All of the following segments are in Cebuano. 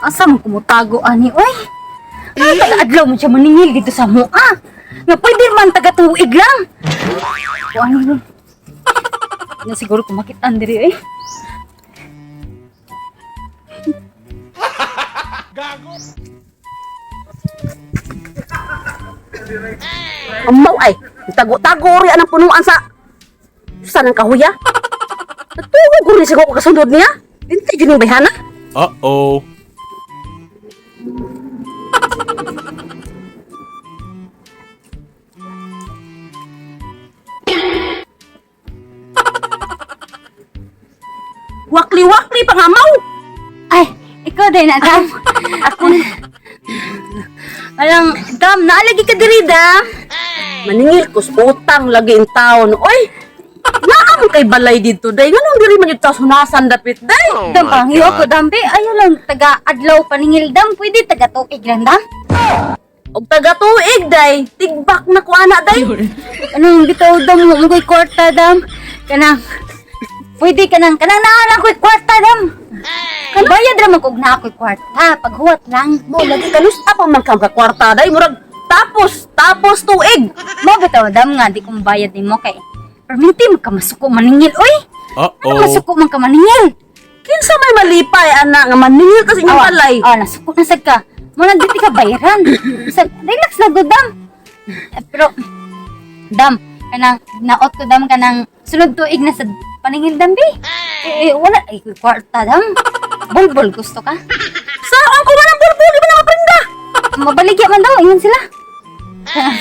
Asa man kumutago ani oy? Ay, taga-adlaw mo siya maningil dito sa mua. Nga pwede man taga tuig lang. O ano nun? Na siguro kumakitaan diri eh. Amaw ay, tago-tago ri anang punuan sa nang kahuya. Natugo ko rin siguro kasunod niya. Hindi yun yung bayhana. Uh-oh. Wakli-wakli pa nga amaw. Ay, ikaw din na, Dam. Ako na. Walang, Dam, naalagi ka diri, Dam. Maningil ko sa utang lagi in town. Oy, naam kay balay dito day. Nganong diri man yung taas hunasan dapit day? Oh Dam, my panghiwa ko, God. Dam. Be, ayaw lang, taga adlaw paningil, Dam. Pwede taga tuig lang, Dam. Og taga tuig day, tigbak na ko ana day. Anong bitaw, Dam? Mo ko'y kwarta, Dam. Kanang, pwede kanang, kanang naalang ko'y kwarta, Dam. Bayad ra man kog na ako'y kwarta. Paghuwat lang. Mo lagi kanus pa man kang kwarta day murag tapos tapos tuig. Mo bitaw, Dam, nga di ko mabayad nimo kay. Perminti man ka masuko maningil, oy. Ano Uh-oh. masuko man ka maningil? Kinsa may malipay ana nga maningil ka sa inyong balay. Ah, nasuko na sad ka. Mo na dito ka bayaran. Sa, relax na gud, Dam. Eh, pero Dam, kanang naot ko dam kanang sunod tuig na sa paningil dam bi. Eh, eh, wala ay kwarta dam. Bulbul gusto ka? Saan ko walang bulbul di ba na maprinda? Mabaligya man daw ingon sila.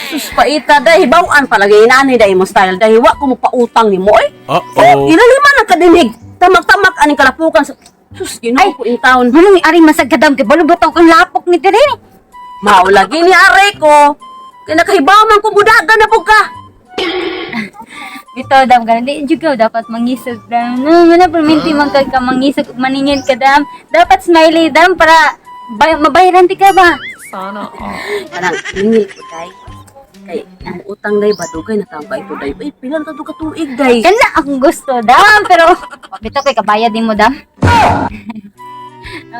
Sus paita day hibaw-an palagi inani day mo style day wa ko mo pautang nimo oy. Oh, Uh-oh. ilaliman ang kadinig. Tamak-tamak aning kalapukan sa Sus, Ginoo ko in town. Manong ari masag ka dam kay balubot ang lapok ni diri. Mao lagi ni aray ko. Kay nakahibaw man ko budagan na pud ka. Bitaw dam ka di jud ka dapat mangisog dam. No, mana perminti man ka ka mangisog ug maningil ka dam. Dapat smiley dam para mabayaran ti ka ba? Sana all. Kanang ningil ko day. Kay ang utang day badugay na tambay ko day. Uy, pila na to ka tuig day. Kana akong gusto dam pero bitaw kay kabayad nimo dam.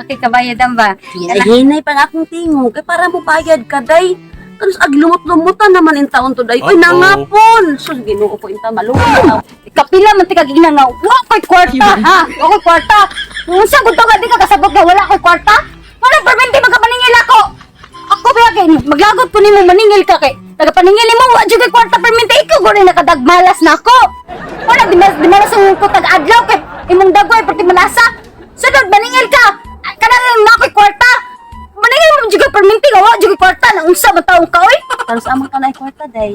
Okay, kabayad dam ba? Hinay-hinay pa nga akong tingog kay para mo bayad ka day. Kanus ag lumot-lumutan naman in taon to day. Uy, Uh-oh. nangapon. Sus, Ginoo ko in taon maluwa na. Kapila man ti kag ina nga wa koy kwarta ha. Wa koy kwarta. Unsa gud to nga di ka kasabot nga wala koy kwarta? Wala permente magkapaningil ako. Ako ba kay maglagot ko nimo maningil ka kay tagapaningil nimo wa jud kay kwarta permente ikaw gud nakadagmalas na ako. Wala di mas di malas ang ko tag adlaw kay imong dagway perti malasa. Sunod maningil ka. Kanang na koy kwarta. Maningil mo jud kay permente nga wa jud kay kwarta na unsa man taong ka oy? Kanus amang ka na kwarta day.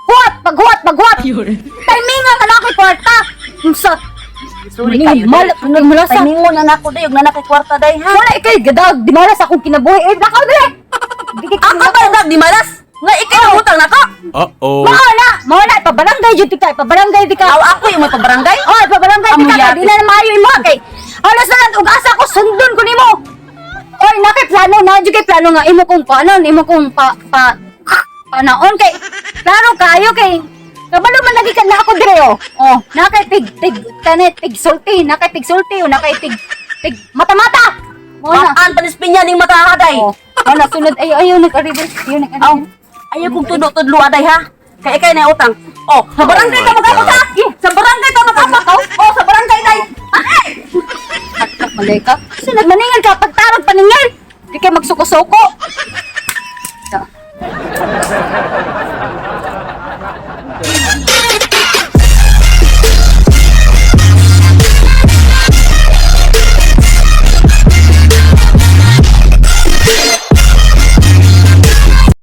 Huwat, paghuwat, paghuwat. Timing nga na ako'y kwarta. Unsa? Sorry Maningil, kayo. Mal, malasa. Timing mo na nako day ug na nakay kwarta day ha. Wala ikay gadag, di malas akong kinabuhi. Eh, lakaw dali. Di kay Ako ba dag di malas? Nga ikaw ang utang nako. Uh-oh. Mao na, mao na ipabarangay jud ka, ipabarangay di ka. Aw ako yung may pabarangay. Oh, ipabarangay di ka, Amoy kay di na na maayo imo kay. Alas na lang ug asa ko sundon ko nimo. Oy, na kay plano na jud kay plano nga imo kong panon, imo kong pa pa panaon kay klaro kayo kay kabalo man lagi ka na ako dire oh. Oh, na kay tig tig tanit tig sulti, na kay tig sulti o na kay tig tig mata-mata. Mao na. Makaan panis pinya ning mata day. Oh, mao na sunod ay ayo nag-arrival, ayo Aw, nag-arrival. ayaw kong tudlo-tudlo aday ha. Kay ikay na utang. Oh, sa barangay Oh ka my mag-apok ha. God. Sa barangay ka mag-apok. Oh, sa barangay day. Ay! Malay ka. Sunod maningil ka pagtarog paningil. Di kay magsuko-suko.